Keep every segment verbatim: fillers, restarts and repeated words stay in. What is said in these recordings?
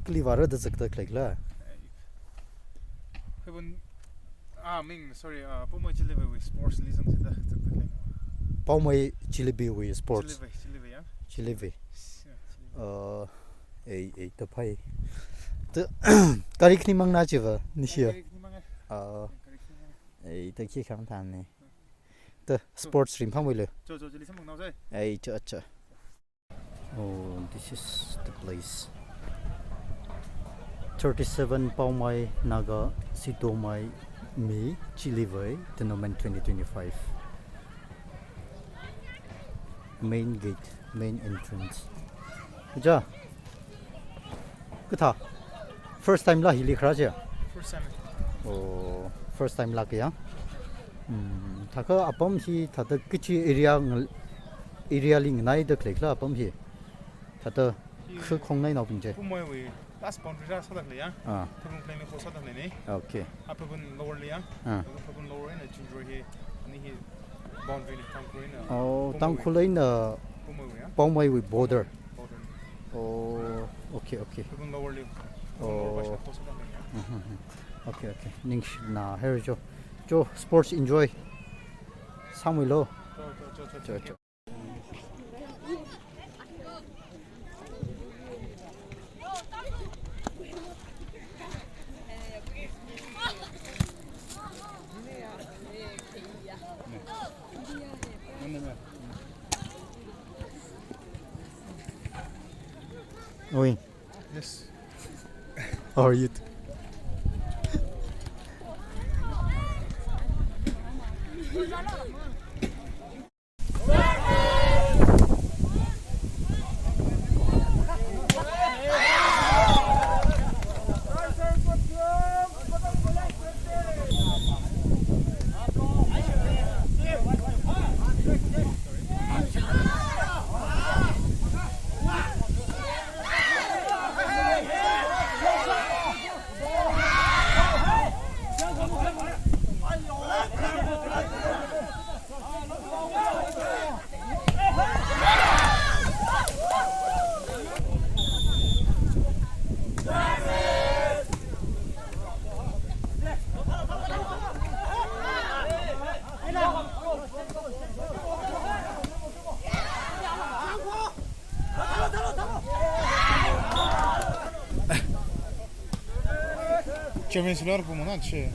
Kali vāra da zakda khalei khala? Khibun, ah, ming, sorry, ah, Paumei Chiliviwui sports li zangsi da zakda khalei. Paumei Chiliviwui sports. Chilivi, Chilivi, ya? Chilivi. Yeah, Chilivi. Uh, ei, ei, ta phai. Ta, kari khani mang na chiva, nishi ya? Kari khani mang, eh. Ah. Kari khani mang, eh. Ei, ta khi khang than ni. Ta sports ringphāmeilo. Cho, cho, chili samphang nao sai. Ei, cho, cho. Oh, this is the place. Thirty-seven Paumei Naga Sitomei Mi Chilivi Tournament twenty twenty-five. Main gate, main entrance. Ja. Kathā? First time la hili kharā chi? First time. Oh, first time lāka ya? Hmm, thākha apam hi thāda kachi area ngal-, area li nganai da khalei khala apam hi? Thāda hi kha khongnainaobing chi. Paumeiwui last boundary rāsāda khalei ya. Ah. Phabun Plain li kho sāda khalei ni. Okay. Ah, Phabun Lower li ya. Ah. Phabun Lower eina Chunjur hi, ani hi boundary ni, Tangkhul eina. Oh, Paumeiwui. Tangkhul eina Paumeiwui ya. Paumeiwui border. Border. Oh, okay, okay. Phabun Lower li. Oh. Phabun Lower li kho sāda khalei ya. Mhm, mhm. Okay, okay. Ningshina haira cho. Cho, sports enjoy sāmeilo. Cho, cho, cho, cho. Cho, cho. Oi. Yes. How are you? Chairman Sular pumana che.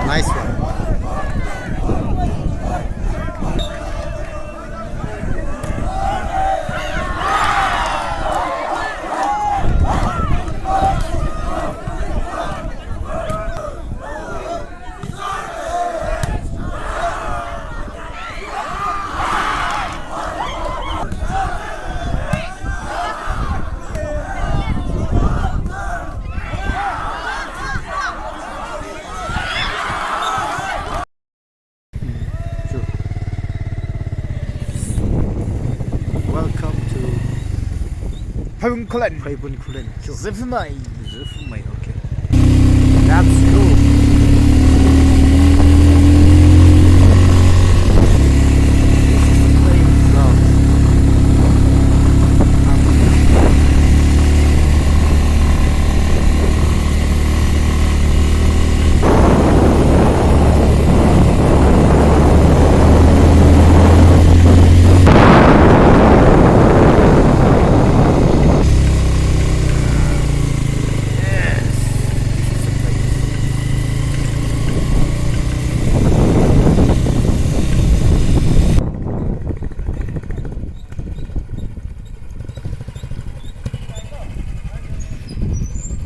Nice one. Welcome to Pheibun Khullen. Pheibun Khullen. Zipmai. Zipmai, okay. That's cool.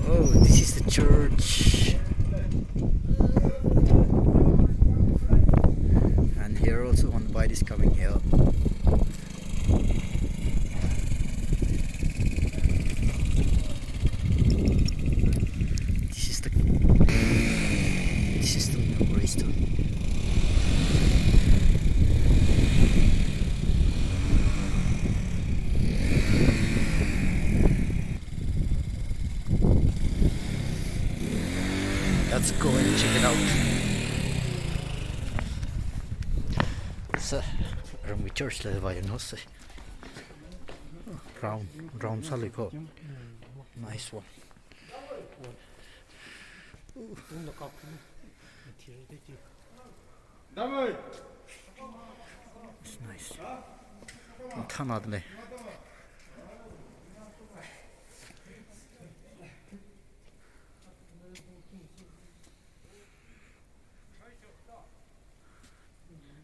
Oh, this is the church. And here also one bike is coming here. This is the, this is the memorial stone. Let's go and check it out. Sir, ramwui church la vāyanglu sir. Round, round sālei ko. Nice one. It's nice. Thana le.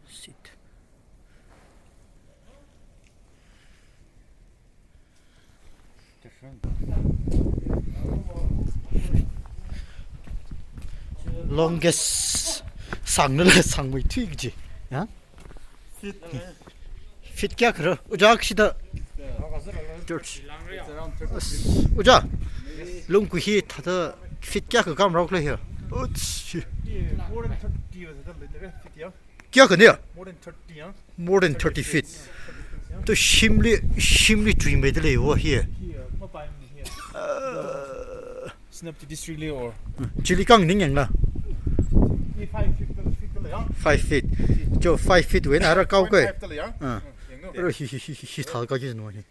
Sit. Longest sāngna le sāngmeithui kaji. Ya? Feet. Feet kayākha ra? Ojā kashida. George. It's around thirty feet. Ojā. Lungkui hi thāda feet kayākha kam rao khala hi? Uts. More than thirty feet, yeah? Kayākha ni? More than thirty, yeah? More than thirty feet. To shimli, shimli chuimeida lei wo hi. Here, mapaimana here. Uh, Senapati district li or? Chili kang ning yang la. Hi five feet, five feet la ya. Five feet. Cho five feet wui eina ara kau kai. Point five la ya. Ah. Ro hi, hi, hi, hi, hi, thal ka ki no hi.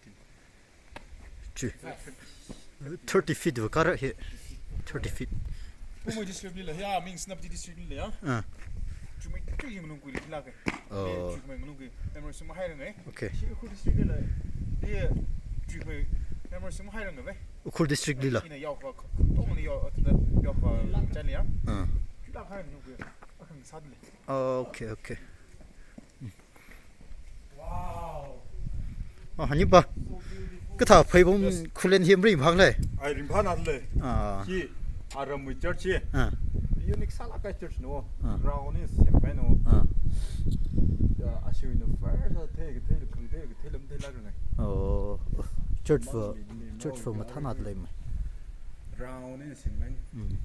Chi. Thirty feet wui kara hi. Thirty feet. Pumui district li la ya, means Senapati district li la ya. Ah. Chuimeithui ngalungkui li la kai. Oh. Chuimeithui ngalungkui. Memory sum hai rang ai. Okay. Chi Ukhrul district li la. Di chuimeithui memory sum hai rang ai. Ukhrul district li la. Ina yao kha, tong li yao, tong li yao kha, chan li ya. Ah. Chila kha ngalungkui. Akhang sat li. Okay, okay. Wow. Ah, hani pa. Kathā phai bom. Yes. Khullen hi rimphang le. Ai, rimphang na le. Ah. Hi, aramwui church hi. Ah. Unique sālāk kahai church no. Ah. Round eina sempai no. Ah. Ya, ashiwui eina first thei, thei, thei, thei, thei lam thei lāk ngai. Oh. Church va, church va mathāna leimei. Round eina sempai. Mm.